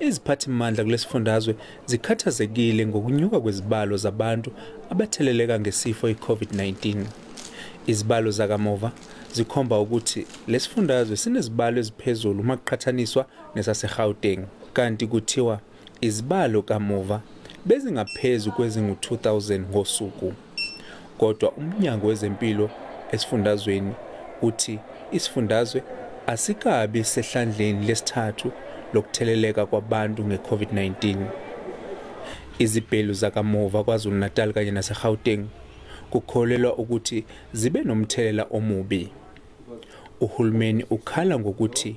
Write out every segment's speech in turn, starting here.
Iziphathimandla kulesifundazwe zikhathazekile ngokunyuka kwezibalo zabantu abatheleleka ngesifo iCOVID-19. Izibalo zakamuva zikhomba ukuthi lesifundazwe sinezibalo eziphezulu uma kuqhathaniswa nesaseGauteng, kanti kuthiwa izibalo kamuva bezingaphezu kwezingu-2000 ngosuku. Kodwa umnyango wezempilo esifundazweni uthi isifundazwe asikabi sehlandleni lesithathu lokutheleleka kwabantu nge-COVID-19. Izibhelu zakamuva KwaZulu-Natal kanye naseGauteng kukholelwa ukuthi zibe nomthelela omubi. Uhulumeni ukhala ngokuthi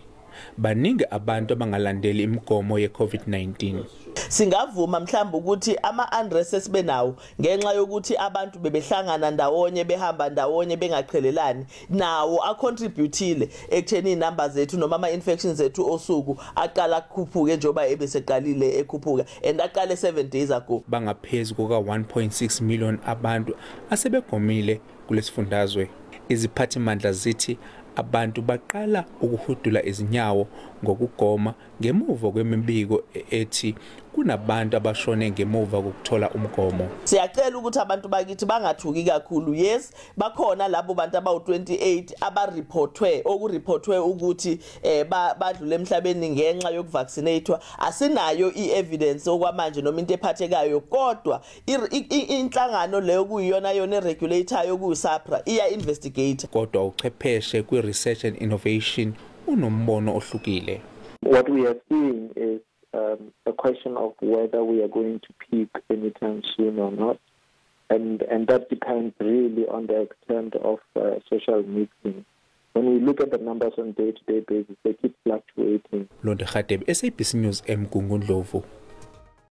baningi abantu abangalandeli imigomo ye-COVID-19. Singavuma mhlawumbe ukuthi ama-unrest esibe nawo ngenxa yokuthi abantu bebehlangana ndawonye, behamba ndawonye, bengaqhelelani, nawo acontributile ekutheni iy'namba zethu noma ama-infections ethu osuku aqala kukhuphuke njengoba ebeseqalile ekhuphuka, and aqale 7 days ago. Bangaphezu kuka-1.6 million abantu asebegomile kulesifundazwe. Iziphathimandla zithi abantu baqala ukuhudula izinyawo ngokugoma ngemuva kwemibiko ethi kunabantu abashone ngemuva kokuthola umgomo. Siyacela ukuthi abantu bakithi bangathuki kakhulu. Yes, bakhona labo bantu abawu-28 abareportwe, okureportwe ukuthi badlule emhlabeni ngenxa yokuvaccinatewa. Asinayo i-evidence okwamanje noma into ephathekayo, kodwa inhlangano leyo kuyiyona yona eregulator yokuyiSAHPRA iya investigate. Kodwa uchwepheshe kwi-research and innovation unombono ohlukile. What we are seeing is a question of whether we are going to peak anytime soon or not, and that depends really on the extent of social mixing. When we look at the numbers on day-to-day basis, they keep fluctuating. Londe Khatebe, SABC News, eMgungundlovu.